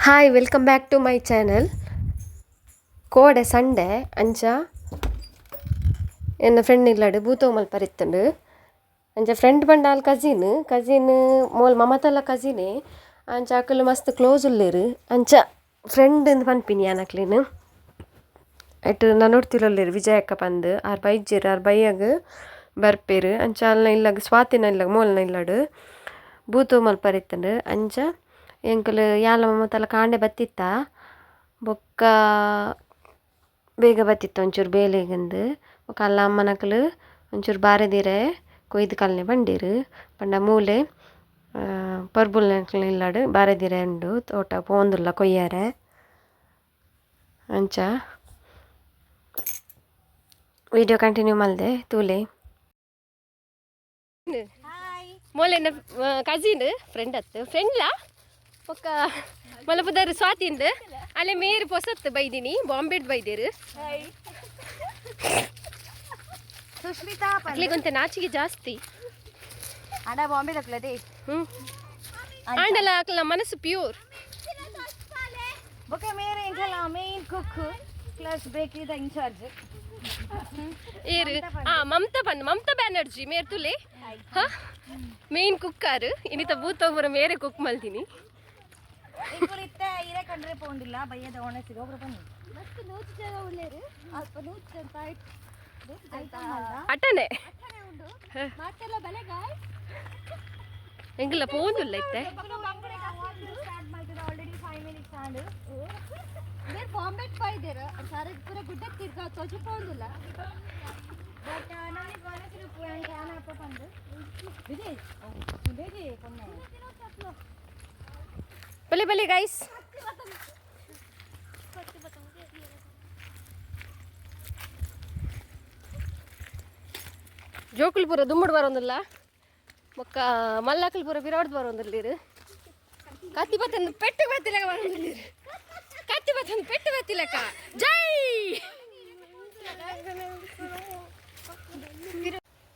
Hi, welcome back to my channel. ಕೋಡೆ Sunday ಅಂಚ ಎನ್ನ ಫ್ರೆಂಡ್ ಇಲ್ಲಡ್ ಬೂತೋ ಮಲ್ಪರಿತ್ತಂಡು. ಅಂಚ ಫ್ರೆಂಡ್ ಪಂಡ ಆಲ್ ಕಸಿನ್ ಕಸಿನ್ ಮೋಲ್ ಮಮತಲ ಕಸಿನೆ. ಅಂಚ ಅಕುಲು ಮಸ್ತ್ ಕ್ಲೋಸ್ ಉಲ್ಲೆರ್. ಅಂಚ ಫ್ರೆಂಡ್ ಇಂದ್ ಪನ್ಪಿನಿ ಯಾನ್ ಅಕ್ಲೆನ್. ಐಟ್ ನನೊರ್ತಿಲುಲ್ಲೆರ್ ವಿಜಯಕ್ಕ ಪಂದ್ ಆರ್ ಬೈಜೆರ್, ಆರ್ ಬಯ್ಯಗ್ ಬರ್ಪೆರ್. ಅಂಚ ಅಲ್ನ ಇಲ್ಲಗ್ ಸ್ವಾತಿನ ಇಲ್ಲಗ್ ಮೋಲ್ನ ಇಲ್ಲಡ್ ಬೂತೋ ಮಲ್ಪರಿತ್ತಂಡು. ಅಂಚ ಎಂಕುಲು ಯಾನ್ಲ ಮಮತಲ ಕಾಂಡೆ ಬತ್ತಿತ್ತ, ಬೊಕ್ಕ ಬೇಗ ಬತ್ತಿತ್ತ ಒಂಚೂರು ಬೇಲೆಗಂದು. ಬೊಕ್ಕ ಅಲ್ಲ ಅಮ್ಮನಕುಲು ಒಂಚೂರು ಬಾರೆದಿರೆ ಕೊಯ್ದು ಕಲ್ನೆ ಬಂಡೀರು ಪಂಡ ಮೂಲೆ ಪರ್ಬುಲ್ನಕ್ಲೆನ ಇಲ್ಲಡ್ ಬಾರೆದಿರೆ ಉಂಡು ತೋಟ ಪೋಂದುಲ್ಲ ಕೊಯ್ಯಾರೆ. ಅಂಚ ವಿಡಿಯೋ ಕಂಟಿನ್ಯೂ ಮಲ್ದೆ ತೂಲೆ. ಮೋಲೆನ ಕಸಿನ್ ಫ್ರೆಂಡ್ ಅತ್ತು ಫ್ರೆಂಡ್ಲಾ ಬೊಕ್ಕ ಮಲಪುದಾರು ಸ್ವಾತಿಂದು ಅಲ್ಲೇ ಮೇರು ಪೊಸತ್ತು ಬೈದಿನಿ, ಬಾಂಬೆಡ್ ಬೈದೇರು. ಸುಷ್ಮಿತಾ. ಅಕ್ಲಿಗೊಂತೆ ನಾಚಿಗೆ ಜಾಸ್ತಿ. ಅಡ ಬಾಂಬೆ ತಕ್ಲದೆ. ಆಂಡಲ ಅಕ್ಲ ಮನಸ್ಸು ಪ್ಯೂರ್. ಬೊಕ ಮೇರೆ ಎಂಕಲ ಮೇನ್ ಕುಕ್ ಪ್ಲಸ್ ಬೇಕರಿದ ಇನ್ಚಾರ್ಜ್. ಏರು? ಆ ಮಮತಾ ಪಂದ್, ಮಮತಾ ಬ್ಯಾನರ್ಜಿ ಮೇರ್ ತುಲೆ. ಹಾ, ಮೇನ್ ಕುಕ್ಕಾರು. ಇನ್ನಿತ ಬೂತೊಬ್ಬರ ಮೇರೆ ಕುಕ್ ಮಲ್ದಿನಿ. ಎಂಕುಲು ಇತ್ತೆ ಇರೆ ಕಂಡ್ರೆ ಪೋಂದಿಲ್ಲ ಬಯ್ಯದ ಒಣಸಿಗೆ ಒಬ್ರು ಬನ್ನಿ. ಅಟನೆ ಎಂಕಲ ಪೋಂದುಲ್ಲ ಇತ್ತೆ. ಸ್ಟಾರ್ಟ್ ಮಾಡ್ತಿದ್ದೆ ಆಲ್ರೆಡಿ 5 ಮಿನಿಟ್ಸ್ ಆಂಡ್. మీరు బాంబే పోయిదేరు సరే ಪೂರ ಗುಡ್ಡ ತಿರ್ಗ ತೋಚು ಪೋಂದಿಲ್ಲ. ಬಟ್ ನಾನಿಗೆ ಒಣಸಿಗೆ ಆನ ಅಪ್ಪ ಬಂದು ವಿಜಯ್ ವಿಜಯ್ ಪೊನ್ನೆ. ಬಲೆ ಬಲೆ ಗೈಸ್. ಜೋಕುಲ್ ಪೂರ ದುಮ್ಮುಡು ಬರೋಂದಿಲ್ಲ, ಬೊಕ್ಕ ಮಲ್ಲಾಕಲ್ ಪೂರ ಬಿರಾಡ್ದು ಬರೋಂದಿಲ್ಲೀರು. ಕತ್ತಿ ಬತ್ತಂದು ಪೆಟ್ಟು ಬತ್ತಿಲಕ ಬರೋಂದಿಲ್ಲೀರು. ಕತ್ತಿ ಬತ್ತಂದು ಪೆಟ್ಟು ಬತ್ತಿಲಕ. ಜೈ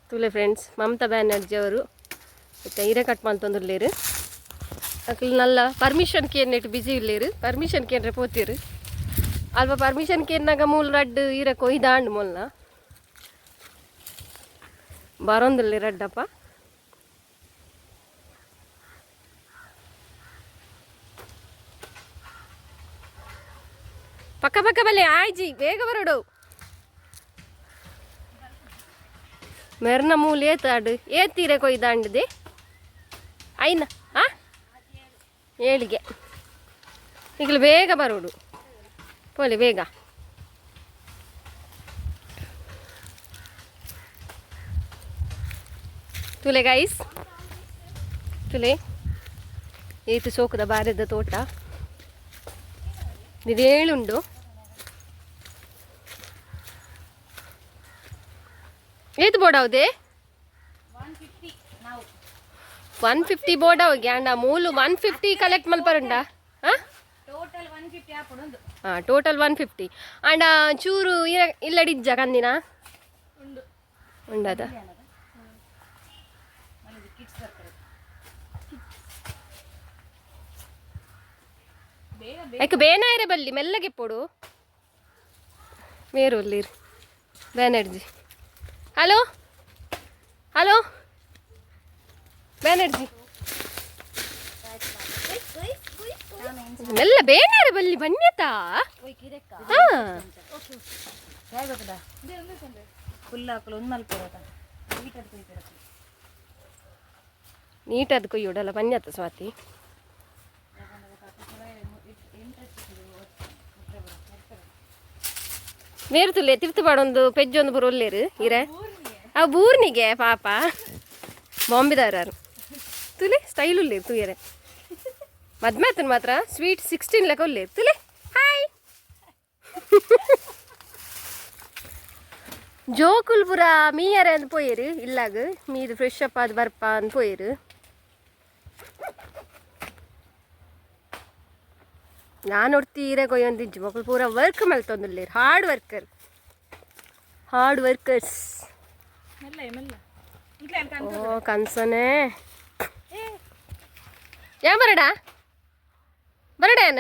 ತುಲೆ ಫ್ರೆಂಡ್ಸ್, ಮಮತಾ ಬ್ಯಾನರ್ಜಿ ಅವರು ಇತ್ತೆ ಹಿರೇ ಕಟ್ ಮಲ್ತೊಂದುಲ್ಲೇರು. ಅಕ್ಲು ನಲ್ಲ ಪರ್ಮಿಷನ್ ಕೇನ್ನೆಟ್ ಬಿಜಿ ಇಲ್ಲೇರು. ಪರ್ಮಿಷನ್ ಕೇನ್ರೆ ಪೋತೀರು. ಅಲ್ಪ ಪರ್ಮಿಷನ್ ಕೇನ್ನಾಗ ಮೂಲ ರಡ್ಡ್ ಈರ ಕೊಯ್ದಾಂಡ್ ಮೊಲ್ನ ಬರೋಂದಿಲ್ಲ ರಡ್ಡಪ್ಪ. ಪಕ್ಕ ಪಕ್ಕ ಬಲ್ಲೆ ಆಯ್ಜಿ, ಬೇಗ ಬರೋಡು. ಮೆರ್ನ ಮೂಲ ಏತಾಡು ಏತೀರೆ ಕೊಯ್ದಾಂಡದೆ ಐನ ಆ ಏಳಿಗೆ. ಈಗಲೂ ಬೇಗ ಬರೋಡು, ಪೋಲಿ ಬೇಗ. ತುಲೆ ಗೈಸ್, ತುಲೆ ಏತು ಸೋಕದ ಬಾರದ ತೋಟ ಇದೇಳುಂಡು. ಏತು ಬೋರ್ಡ್ ಹೌದೇ? 150 ನಾವು. 150 ಬೋರ್ಡ್ ಅವು ಅಂಡ ಮೂಲು 150 ಕಲೆಕ್ಟ್ ಮಲ್ಪರುಂಡ. ಹಾಂ. ಟೋಟಲ್ 150 ಆಪುಂಡು. ಹಾಂ, ಟೋಟಲ್ 150. ಅಂಡ ಚೂರು ಇರ ಇಲ್ಲಡಿಜ್ಜ ಕಂದಿನ ಉಂಡದ. ಕಿಡ್ಸ್ ಬರ್ತಾರೆ. ಯಾಕೆ ಬೇನಾಯರೆ ಬಲ್ಲಿ ಮೆಲ್ಲಗೆ ಪೊಡು. ಮೇರು ಉಳ್ಳೀರು ಬ್ಯಾನರ್ಜಿ. Hello hello Banerjee. ಮೆಲ್ಲ ಬೇನಾರೆ ಬಲ್ಲಿ ಬನ್ಯತಾ. ಹಾ. ಹೇಗೆ ಫುಲ್ ಹಾಕಲು ಒಂದು ಮಲ್ಪೋದ ನೀಟಾಗಿ ಕೊಯ್ತಾರೆ. ನೀಟಾದ ಕೊಯ್ಯೋಡಲ್ಲ ಬನ್ಯತ ಸ್ವಾತಿ. ಮೇರು ತುಲೆ ತಿರ್ತು ಪಾಡೊಂದು ಪೆಜ್ಜೊಂದು ಪೂರ ಒಲ್ಲೇರು ಇರೆ. ಆ ಬೂರ್ನಿಗೆ ಪಾಪ ಬಾಂಬೆದಾರರು. ತುಲೆ ಸ್ಟೈಲ್ ಉಲ್ಲೇರು ತೂಯರೆ. ಮದ್ಮೆ ಆತನ ಮಾತ್ರ ಸ್ವೀಟ್ 16 ಲೆಕ್ಕ ಉಲ್ಲೇರು. ತುಲೆ ಹಾಯ್. ಜೋಕುಲ್ ಪೂರ ಮೀಯರೆ ಅಂದ್ ಪೋಯೆರು ಇಲ್ಲಾಗ. ಮೀದು ಫ್ರೆಶ್ ಅಪ್ ಆದ್ ಬರ್ಪ ಅಂದ್ ಪೋಯೆರು. ನಾನು ಒರ್ತಿ ಈರೆ ಕೊಯ್ಯೊಂದಿಜ್ಜಿ. ಮೊಕುಲು ಪೂರ ವರ್ಕ್ ಮಲ್ತೊಂದುಲ್ಲೆರ್, ಹಾರ್ಡ್ ವರ್ಕರ್, ಹಾರ್ಡ್ ವರ್ಕರ್ಸ್. ಮೆಲ್ಲ ಮೆಲ್ಲ. ಓ ಕನ್ಸನೆ. ಏನ್ ಬರಡ? ಬರಡೇನ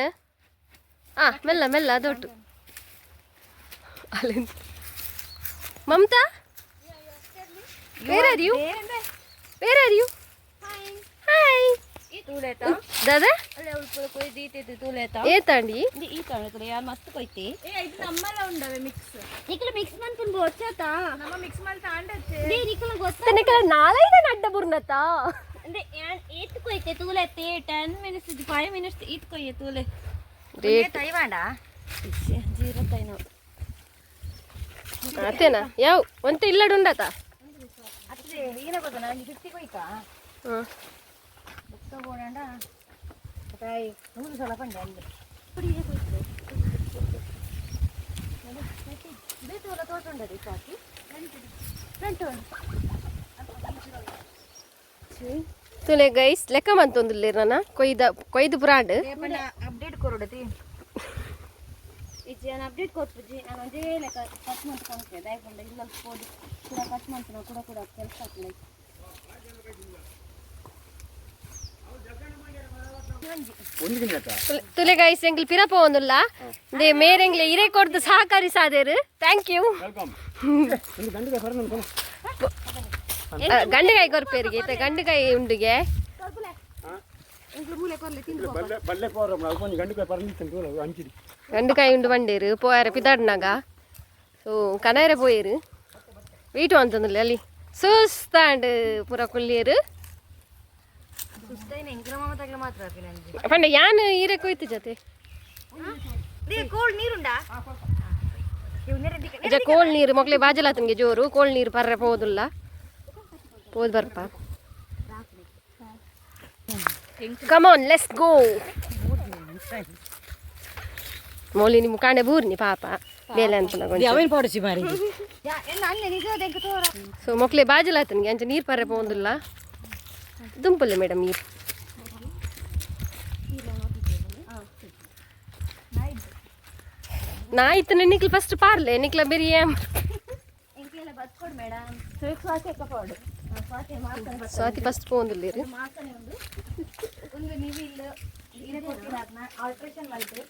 ಆ ಮೆಲ್ಲ ಮೆಲ್ಲ ಅದೊಟ್ಟು ಅಲ್ಲಿ. Mamata, where are you? Where are you? Hi ದಾದಾ. ಏತಾಂಡಿ? ನಿಖಲ ಮಿಕ್ಸ್ ಮನ್ಪುನ್ ಬೋರ್ಚಾತ. ನಮ್ಮ ಮಿಕ್ಸ್ ಮಲ್ತ ಆಂಡತ್ತೆ. ನಿಖಲ ಗೊತ್ತ? ನಿಕಲ ನಾಲೈದ ಅಡ್ಡ ಬುರ್ನತ. ಅಂದ್ರೆ ಏತ್ ಕೊಯ್ತೆ ತೂಲೆ 10 ಮಿನಿಟ್ಸ್ 5 ಮಿನಿಟ್ಸ್ ಈತ್ ಕೊಯ್ಯೆ ತೂಲೆ. ರೇಟ್ ತೈವಾಂಡ. ಜೀರೋ ತೈನ. ಅತ್ತೇನಾ ಯಾವ ಒಂತೆ ಇಲ್ಲಡು ಉಂಡತ. ಅತ್ತೆ ಏನ ಗೊತ್ತ, ನಾನು 50 ಕೊಯ್ತಾ. ಹ್ಮ್. ಬುಕ್ಕ ಬೋಡಂಡ ತಾಯಿ 100 ಸಲ ಪಂಡೆ ಅಲ್ಲಿ. ಬೇತೋಲ ತೋಟ ಉಂಡದೆ ಸ್ವಾತಿ ಫ್ರಂಟ್. ತುಲೆ ಗೈಸ್, ಲೆಕ್ಕ ಮಂತೊಂದುಲ್ಲೇರ್ ನನ ಕೊಯ್ದ ಕೊಯ್ದು ಪುರಾಂಡ್. ಅಪ್ಡೇಟ್ ಕೊರೊಡತಿ. ಇಜ್ಜಿ, ನಾನು ಅಪ್ಡೇಟ್ ಕೊರ್ಪುಜಿ. ನಾನು ಒಂಜೇ ಲೆಕ್ಕ ಕಟ್ ಮಂತ್ಕೊಂಡೆ ದಾಯಕೊಂಡೆ ಇಲ್ಲ ಪೋದು ಕೂಡ ಕಟ್ ಮಂತ್ನ ಕೂಡ ಕೂಡ ಕೆಲಸ ಆಗ್ತದೆ. ತುಲೆ ಗೈಸ್, ಎಂಕ್ಲು ಪಿರ ಪೋವೊಂದುಲ್ಲ they ಮೇರೆಂಗ್ಲೆ ಇರೆ ಕೊರ್ದು ಸಹಕಾರಿ ಸಾದೇರು. Thank you. ಗಂಡುಗಾಯಿ ಕೊರ್ಪೇರಿಗೆ ಇತ್ತೆ ಗಂಡುಗಾಯಿ ಉಂಡುಗೆ. ಗಂಡುಕಾಯಿ ಉಂಡು ಬಂಡೇರು ಪೋಯಾರ ಪಿದಾಡ್ನಾಗ. ಸೊ ಕನಾಯರ ಪೋಯೇರು ವೀಟು ಅಂತಂದಿಲ್ಲ ಅಲ್ಲಿ ಸುಸ್ತಾಂಡ್ ಪೂರ ಕುಲ್ಲಿಯರು. ಸುಸ್ತೈನ ಎಂಕ್ಲ ಮಾಮ ತಗ್ಲ ಮಾತ್ರ ನಂಜಿ. ಪಂಡ ಯಾನ್ ಈರೆ ಕೊಯ್ತು ಜೊತೆ. ಕೋಲ್ಡ್ ನೀರುಂಡಾ? ಅಜ್ಜ ಕೋಳ್ ನೀರು ಮೊಗ್ಲೆ ಬಾಜಲಾತನ್ಗೆ ಜೋರು ಕೋಳ್ ನೀರು ಪರ್ರೆ ಪೋದುಲ್ಲ ಪೋದು ಬರ್ಪ. Come on, let's go. ಮೌಲಿ ನಿಮ್ಮ ಕಾಂಡೆ ಬೂರ್ನಿ ಪಾಪ ಬೇಲೆ ಅಂತ. ಅವೇನು ಪಾಡುಚಿ ಮಾರಿ. ಸೊ ಮೊಕ್ಲೆ ಬಾಜಲಾತನ್ಗೆ ಅಂಚ ನೀರು ಪರ್ರೆ ಪೋಂದಿಲ್ಲ ದುಂಪಲ್ಲ ಮೇಡಮ್ ನೀರು. ನಾ ಇತ್ತನ ನಿಕ್ಲ ಫಸ್ಟ್ ಪಾರ್ಲೆ ನಿಕ್ಲ ಬೆರಿಯ. ಎಂಕೆಲ್ಲ ಬತ್ಕೊಡು ಮೇಡಮ್. ಸ್ವಾತಿ ಎಕ್ಕ ಪಾಡು ಸ್ವಾತಿ ಮಾರ್ತಾನೆ. ಸ್ವಾತಿ ಫಸ್ಟ್ ಪೋಂದಿಲ್ಲೇರು. ಮಾರ್ತಾನೆ ಒಂದು ಒಂದು ನೀವು ಇಲ್ಲ ಇರೆ ಕೊಡ್ತೀರ ಆಲ್ಟ್ರೇಷನ್ ಮಲ್ತು.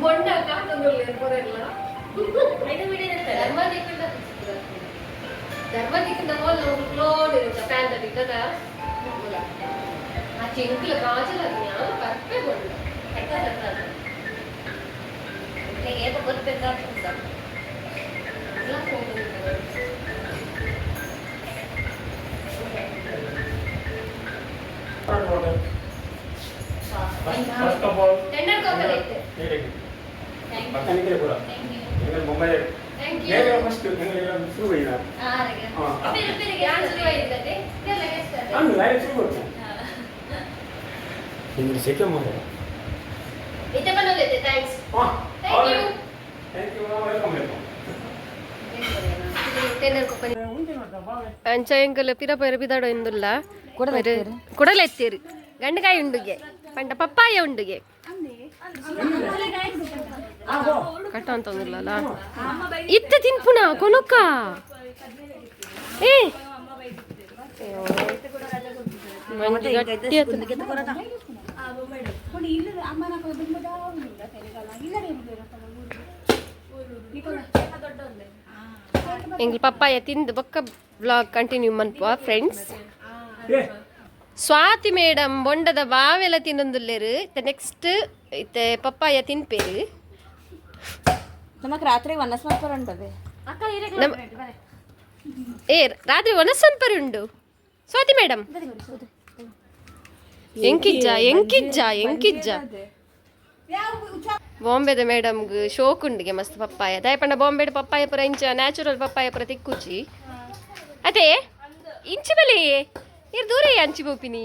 ಬೊಂಡ ಕಾತೊಂದುಲ್ಲೇರು ಪೂರೆಲ್ಲ. ಧರ್ಮದಿಕ್ಕಂದ ಮೋಲ್ ಕ್ಲೋಡ್ ಇರುತ್ತೆ ಫ್ಯಾನ್ ದಿಕ್ಕದ ಆ ಚಿಂಕ್ಲ ಕಾಜಲ ಜ್ಞಾನ ಪರ್ಪೆ ಬೊಂಡ. ಏಪ ಗೊತ್ತಬೇಕಾಗ್ತದೆ. ಎಲ್ಲ ಹೋಗುದು. First of all, tender coconut. Mumbai. Thank you. First ಶುರು. ಯಾನ್ ಶುರು ಆಯ್ತದೆ. ನಾನು ಲೈವ್ ಶುರು ನಿಮಗೆ ಸೆಕೆ ಮಾಡ. ಇತ್ತೆ ಬಂದೋಗೈತೆ. Thanks. Thank you. Thank you, welcome, welcome. Tender coconut. ಅಂಚ ಎಂಕಲ್ ಪಿರ ಪೈರ ಪಿದಾಡೋ ಇಂದುಲ್ಲ ಕುಡಲ ಎತ್ತೀರಿ. ಗಂಡಕಾಯಿ ಉಂಡುಗೆ ಪಂಡ ಪಪ್ಪಾಯ ಉಂಡುಗೆ ಕಟ್ಟ ಅಂತಂದಿಲ್ಲಲ್ಲ ಇತ್ತ ತಿನ್ಪುಣ ಕೊನೊಕ್ಕ. ಏ ಮಂಜು ಗಟ್ಟಿ ಆತು. ಎಂಗ್ಲ ಪಪ್ಪಾಯ ತಿಂದು ಬೊಕ್ಕ ಬ್ಲಾಗ್ ಕಂಟಿನ್ಯೂ ಮನ್ಪುವ ಫ್ರೆಂಡ್ಸ್. ಸ್ವಾತಿ ಮೇಡಮ್ ಬೊಂಡದ ಬಾವೆಲ ತಿನ್ನೊಂದುಲ್ಲೇರು. ಇತ್ತೆ ನೆಕ್ಸ್ಟ್ ಇತ್ತೆ ಪಪ್ಪಾಯ ತಿನ್ಪೇರು. ನಮಕ್ ರಾತ್ರಿ ವನಸ್ ಮಲ್ಪರ ಉಂಟದೆ. ಏ ರಾತ್ರಿ ಒನಸನ್ಪರಿ ಉಂಡು ಸ್ವಾತಿ ಮೇಡಮ್. ಎಂಕಿಜ್ಜ ಎಂಕಿಜ್ಜ ಎಂಕಿಜ್ಜ ಬಾಂಬೆದ ಮೇಡಮ್ಗೆ ಶೋಕ್ ಉಂಡಿಗೆ ಮಸ್ತ್ ಪಪ್ಪಾಯ. ದಾಯಪಂಡ ಬಾಂಬೆಡ್ ಪಪ್ಪಾಯ ಪುರ ಇಂಚ ನ್ಯಾಚುರಲ್ ಪಪ್ಪಾಯ ಪುರ ತಿಕ್ಕುಚಿ ಅದೇ ಇಂಚಿ ಬಲೆ ಇರ್ ದೂರ ಅಂಚಿ ಬೋಪಿನಿ.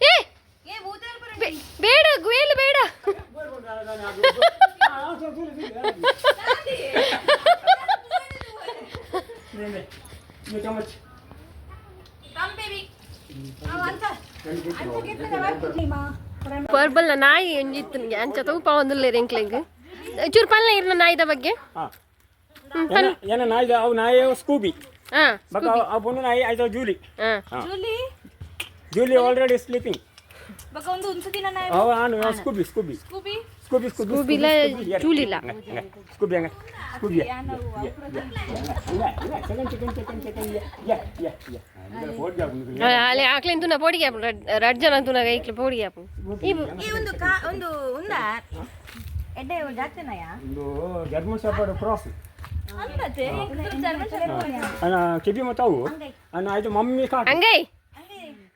ಏ ಬೇಡ ಗುಯಲು ಬೇಡ. ಚಮಚ್. ಪರ್ಬಲ್ನ ನಾಯಿ ಒಂಜಿ ಇತ್ತು ಅಂಚ ತೂಪ ಒಂದುಲ್ಲೇರು ಎಂಕ್ಲೆಗ್. ಚೂರು ಪಲ್ಲ ಇರ್ನ ನಾಯಿದ ಬಗ್ಗೆ. ಹಾಂ, ಏನ ನಾಯಿ ಅವು? ನಾಯಿ ಸ್ಕೂಬಿ. ಬಟ್ ಆ ಪೊಣ್ಣು ನಾಯಿ ಆಯ್ತು, ಜೂಲಿ. Julie. Julie already sleeping. ಬೊಕ ಒಂದು ಉನ್ಸುದಿನ ನಾಯಿ. ಅವ ಆನು Scooby, Scooby. Scooby. Scooby, Scooby. ಸ್ಕೂಬಿಲ, ಜೂಲಿಲ. Scooby ಹಂಗ, Scooby. Second, second, second, second. Yeah yeah yeah. ಅಲ್ಲಿ ಆಕ್ಲೇನ್ ತುನ ಪೋಡಿಗೆ ಆಪುಂಡು. ರಡ್ಡ್ ಜನ ತುನಗ ಐಕ್ಲೆ ಪೋಡಿಗೆ ಆಪುಂಡು. ಈ ಈ ಒಂದು ಕಾ ಒಂದು ಉಂದ ಎಡ್ಡೆ ಜಾತಿ ನಾಯ. ಒಂದು German shepherd cross. ಅಂದತೆ German shepherd. ಅಣ್ಣ ಕಿಬಿ ಮತ್ತು ಅವು ಅಣ್ಣ ಆಯ್ತು ಮಮ್ಮಿ ಕಾಟ್. ಅಂಗೈ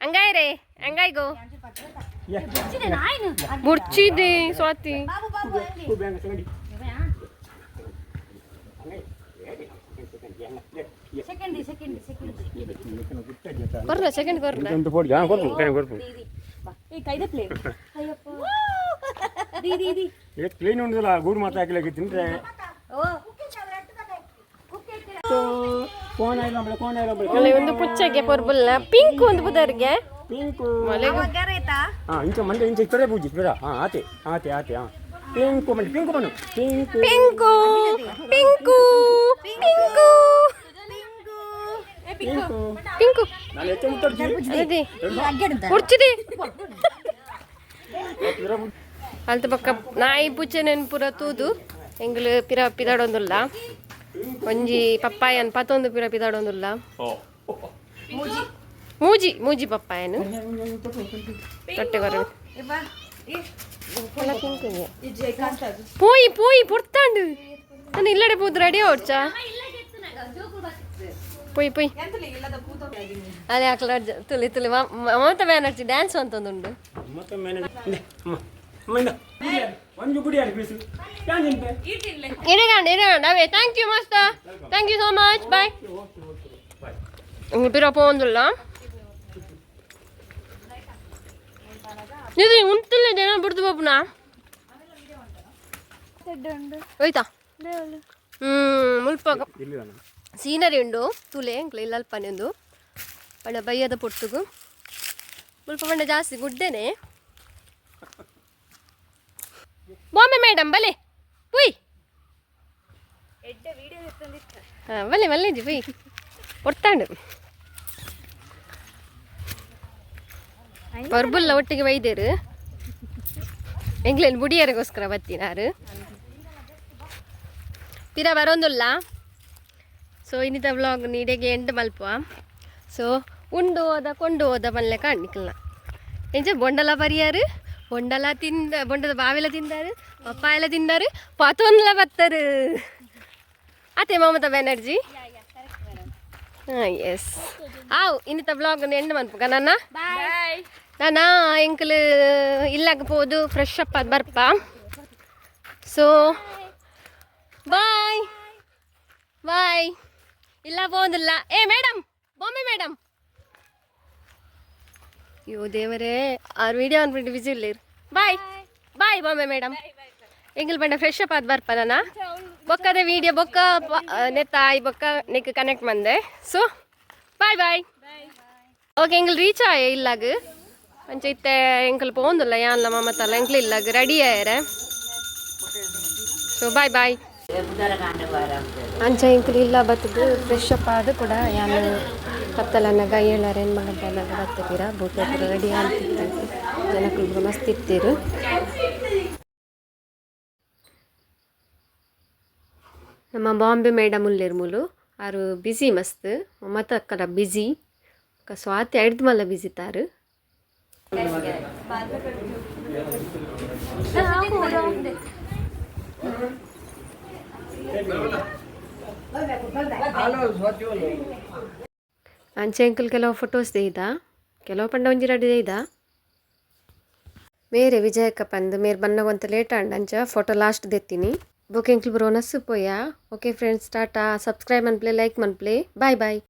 ಅಂಗಾಯ್ ರೇ, ಅಂಗಾಯ್ ಗೋ. ಯಾ. ಬುಡ್ಚಿದೆ ಸ್ವಾತಿ. ಬಾಬು ಬಾಬು ಅಂಗಿ. ಸ್ಕೂಬಿ ಹಂಗ, second. Second, second, second. ಕೊರ್ಲ, second ಕೊರ್ಲ. ಒಂದು ಪೋಡಿ ಹಾಂ ಕೊರ್ಪು ಕೊರ್ಪು. ಈ ಕೈದ play Ayyappa the the the. ಏತ್ ಕ್ಲೀನ್ ಉಂಡಲ್ಲ, ಗೂಡು ಮಾತ್ರ ಹಾಕಲಿಕ್ಕೆ ತಿಂದ್ರೆ. ಓ ಕೋಣ ಇಲ್ಲ, ಕೋಣ ಇಲ್ಲ. ಅಲ್ಲ, ಒಂದು ಪುಚ್ಚಗೆ ಪೊರ್ಬುಲ್ಲ ಪಿಂಕ್ ಒಂದು ಪುದರ್ಗೆ. ಪಿಂಕು. ಗರೇತಾ. ಹಾಂ, ಇಂಚ ಮಂಡೆ ಇಂಚ ಇತ್ತರೆ ಪೂಜಿ ಬೇಡ. ಹಾಂ, ಆತೆ ಆತೆ ಆತೆ. ಹಾಂ, ಪಿಂಕು ಮಂಡೆ, pink bun, pink. Pink pink pink. Pink. Pink. ನಾನು ಹೆಚ್ಚು ಮುಟ್ಟಡ್ಜಿ. ಅದೇ ಬುಡ್ಚಿದೆ ಅಲ್ತ ಪಕ್ಕ ನಾಯಿ ಪುಚ್ಚೆನೆನ್ ಪೂರ ತೂದು ಎಂಗ್ಲು ಪಿರ ಪಿದಾಡೊಂದುಲ್ಲ. ಒಂಜಿ ಪಪ್ಪಾಯನ್ ಪತ್ತೊಂದು ಪಿರ ಪಿದಾಡೊಂದುಲ್ಲ. ಮೂಜಿ ಮೂಜಿ ಪಪ್ಪಾಯನ್ ತೊಟ್ಟೆ ಕೊರ. ಪೋಯಿ ಪೋಯಿ ಪೊರ್ತಾಂಡು. ನಾನು ಇಲ್ಲಡೆ ಪೋದು ರೆಡಿ ಓಡ್ಚಾ. ಪೋಯಿ ಪೋಯಿ. ಅದೇ ಅಕ್ಲ ತುಲಿ ತುಲಿ ಮಮತಾ ಬ್ಯಾನರ್ಜಿ ಡ್ಯಾನ್ಸ್ ಅಂತೊಂದುಂಡು. ಮತ್ತೆ ಮ್ಯಾನೇಜ್ ಅಮ್ಮ ಅಮ್ಮ ಇಂದ ಒಂದು ಗುಡಿ ಯಾರು ಪೀಸು ಯಾನ್ ತಿನ್ಪೆ. ಇಡಗಾಂಡ್ ಇಡಗಾಂಡ್ ಅವೇ. Thank you ಮಸ್ತ, thank you so much, bye. ಪಿರ ಪೋಂದುಲ್ಲ. ಇದು ಉಂತಿಲ್ಲ ಜನ ಬಿಡ್ದು ಬಾಬುನಾ. ಹೋಯ್ತಾ? ಮುಲ್ಪ ಇಲ್ಲ. ಸೀನರಿ ಉಂಡು ತುಲೆ ಎಂಕ್ಲೆ ಇಲ್ಲ ಅಲ್ಪನೆ ಒಂದು ಪಂಡ ಬಯ್ಯದ ಪೊರ್ತುಗು ಮುಲ್ಪ ಪಂಡ ಜಾಸ್ತಿ ಗುಡ್ಡೆನೆ. ಬಾಂಬೆ ಮೇಡಮ್ ಬಲೆ ಪುಯ್. ಹಾಂ, ಬಲೆ ಮಲ್ಲೇಜಿ ಪುಯ್ ಒರ್ತಾಂಡು. ಪರ್ಬುಲ್ಲ ಒಟ್ಟಿಗೆ ಬೈದೇರು. ಎಂಗ್ಲೇನು ಬುಡಿಯರಿಗೋಸ್ಕರ ಬತ್ತಿನಾರು ಪಿರ ಬರೋಂದುಲ್ಲ. ಸೊ ಇನ್ನಿತ ವ್ಲಾಗ್ ನೀಡೆಗೆ ಎಂಡ್ ಮಲ್ಪ. ಸೊ ಉಂಡು ಹೋದ ಕೊಂಡು ಹೋದ ಮಲ್ಲೆ ಕಾಣಿಕಲ್ನ ಎಂಚ ಬೊಂಡಲ ಪರಿಯಾರು, ಬೊಂಡಲ ತಿಂದ, ಬೊಂಡದ ಬಾವೆಲ ತಿಂದಾರು, ಪಪ್ಪಾಯಲ ತಿಂದಾರು, ಪತೊಂದ್ಲ ಬತ್ತರು. ಅತ್ತೆ ಮಮತಾ ಬ್ಯಾನರ್ಜಿ. ಹಾಂ, ಎಸ್. ಆವು ಇನ್ನಿತ ವ್ಲಾಗ್ ಎಂಡ್ ಮನ್ಪುಗ ನನ್ನ. ನಾನಾ ಎಂಕಲ್ ಇಲ್ಲಾಗ ಪೋದು ಫ್ರೆಶ್ ಅಪ್ ಅದು ಬರ್ಪ. ಸೊ ಬಾಯ್ ಬಾಯ್. ಇಲ್ಲ ಪೋಂದಿಲ್ಲ. ಏ ಮೇಡಮ್, ಬಾಂಬೆ ಮೇಡಮ್. ಅಯ್ಯೋ ದೇವರೇ, ಆರು ವಿಡಿಯೋ ಅನ್ಬಿಟ್ಟು ಬಿಸಿ ಇಲ್ಲ. Bye bye Bombay madam. ಎಂಕಲ್ ಬಂಡ ಫ್ರೆಶ್ ಅಪ್ ಆದ್ ಬರ್ಪ ನಾನ. ಬೊಕ್ಕದ ವಿಡಿಯೋ ಬೊಕ್ಕ ನೆತ್ತಾಯಿ ಬೊಕ್ಕ ನೆಕ್ ಕನೆಕ್ಟ್ ಮಂದೆ. So bye bye. ಓಕೆ, ಎಂಕಲ್ ರೀಚ್ ಆಯ ಇಲ್ಲಾಗ. ಅಂಚ ಇತ್ತೆ ಎಂಕಲ್ ಪೋಂದುಲ್ಲ ಯಾನ್ಲ ಮಮತಲ್ಲ. ಎಂಕ್ಲ ಇಲ್ಲಾಗ ರೆಡಿ ಆಯರೆ. ಸೊ ಬಾಯ್ ಬಾಯ್. ಅಂಚ ಎಂಕಲ್ ಇಲ್ಲ ಬತ್ತದು ಫ್ರೆಶ್ ಅಪ್ ಆದ ಕೂಡ ಯಾನ್ ಕತ್ತಲನ್ನಾಗ ಏಳಾರ ಏನು ಗಂಟೆ ಬತ್ತತೀರ ಬೂತ ಪೂರ ರೆಡಿ ಆಗ್ತಿತ್ತು. ಜನಕ್ಕಳು ಮಸ್ತ್ ಇತ್ತೀರು. ನಮ್ಮ ಬಾಂಬೆ ಮೇಡಮ್ ಉಲ್ಲೇರ್ ಮೂಲು. ಆರು ಬಿಸಿ ಮಸ್ತ್, ಮಮತ ಅಕ್ಕಲ ಬಿಸಿ, ಸ್ವಾತಿ ಐಡ್ದು ಮಲ್ಲ ಬಿಸಿ ತಾರು. ಅಂಚೆ ಅಂಕಲ್ ಕೆಲವು ಫೋಟೋಸ್ ಇದ, ಕೆಲವು ಪಂಡ ಒಂಜಿ ರಡ್ಡ್ ಇದ. ಮೇರೆ ವಿಜಯಕ್ಕ ಪಂದ್ ಮೇರ್ ಬನ್ನಗೊಂತ ಲೇಟ್ ಆಂಡ್. ಅಂಚ ಫೋಟೋ ಲಾಸ್ಟ್ ದೆತ್ತೀನಿ. ಬೊಕ ಎಂಕ್ಲು ಬ್ರೋನಸ್ ಪೋಯ. Okay friends, Tata. Subscribe ಮನ್ಪ್ಲೆ, like ಮನ್ಪ್ಲೆ. Bye boy.